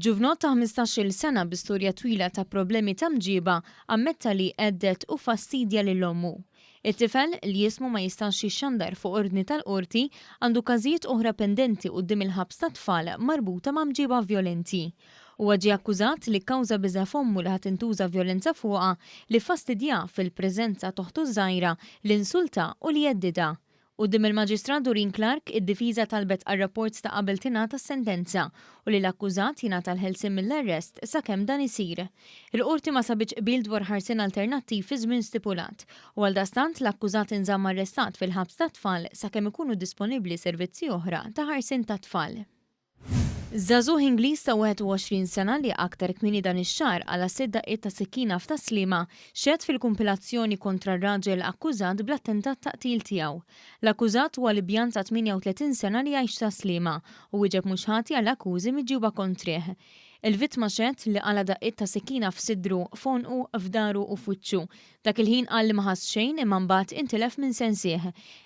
Ġuvnott ta' 15-il sena bi storja twila ta' problemi ta' mġiba ammetta li hedded u fastidja lil ommu. It-tifel, li ismu ma jistax jixxandar fuq ordni tal-Qorti, għandu każijiet oħra pendenti quddiem il-ħabs tat-tfal marbuta ma' mġiba vjolenti. Huwa ġie akkużat li kkawża biża' f'ommu li ħa tintuża vjolenza fuqha, li ffastidjaha fil-preżenza t'oħtu ż-żgħira, li insultha u li heddidha. Quddiem il-Maġistrat Doreen Clarke, id-difiża talbet għal rapport ta' qabel tingħata s-sentenza u li l-akkużat jingħata l-ħelsien mill-arrest sakemm dan isir. Il-Qorti ma sabitx qbil dwar ħarsien alternattiv fiż-żmien stipulat u għaldaqstant l-akkużat inżamm arrestat fil-ħabs tat-tfal sakemm ikunu disponibbli servizzi oħra ta' ħarsien tat-tfal. Żagħżugħ Ingliż ta' 21 sena li aktar kmieni dan ix-xahar qala' sitt daqqiet ta' sikkina f'Tas-Sliema xehed fil-kumpilazzjoni kontra r-raġel akkużat bl-attentat ta' qtil tiegħu. L-akkużat huwa Libjan ta' 38 sena li jgħix Tas-Sliema u wieġeb mhux ħati għall-akkużi miġjuba kontrih. Il-vittma xehed li qala' daqqiet ta' sikkina f'sidru, f'għonqu, f'dahru u f'wiċċu. Dak il-ħin qal li ma ħass xejn imma mbagħad intilef minn sensih.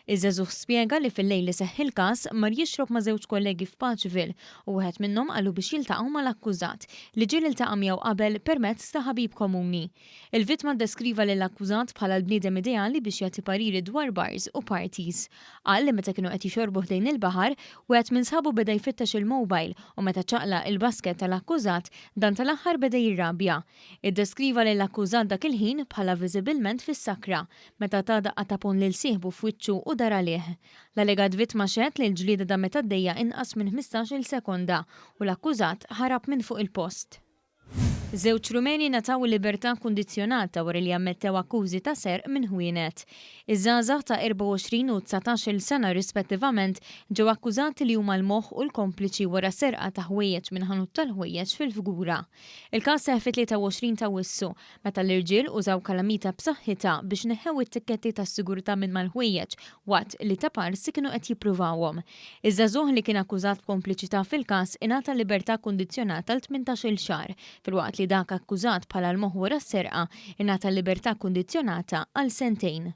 Iż-żagħżugħ spjega li fil-lejl li seħħ il-każ mar jixrob ma' żewġ kollegi f'Paceville u wieħed minnhom qallu biex jiltaqgħu mal-akkużat, li ġieli ltaqa' miegħu qabel permezz ta' ħabib komuni. Il-vittma ddeskriva lill-akkużat bħala l-bniedem ideali biex jagħti pariri dwar bars u parties. Qal li meta kienu qed jixorbu ħdejn il-baħar, wieħed minn sħabu beda jfittex il-mobile u meta ċaqlaq il-basket tal-akkużat, dan tal-aħħar beda jirrabja. Iddeskriva lill-akkużat dak il-ħin bħala viżibilment fis-sakra, meta ta daqqa ta' ponn lil sieħbu f'wiċċu u dar għalih. L-allegat vittma xehed li l-ġlieda damet għaddejja inqas minn 15-il sekonda u l-akkużat ħarab minn fuq il-post. Żewġ Rumeni ngħataw il-libertà kundizzjonata wara li ammettew akkużi ta' serq minn ħwienet. Iż-żgħażagħ ta' 24 u 19-il sena rispettivament ġew akkużati li huma l-moħħ u l-kompliċi wara serqa ta' ħwejjeġ minn ħanut tal-ħwejjeġ fil-Fgura. Il-każ seħħ fit-23 ta' Awwissu, meta l-irġiel użaw kalamita b'saħħitha biex neħħew it-tikketti tas-sigurtà minn mal-ħwejjeġ waqt li taparsi kienu qed jippruvawhom. Iż-żagħżugħ li kien akkużat b'kompliċità fil-każ ingħata libertà kundizzjonata għal 18-il xahar, filwaqt li dak akkużat bħala l-moħħ wara s-serqa ingħata libertà kundizzjonata għal sentejn.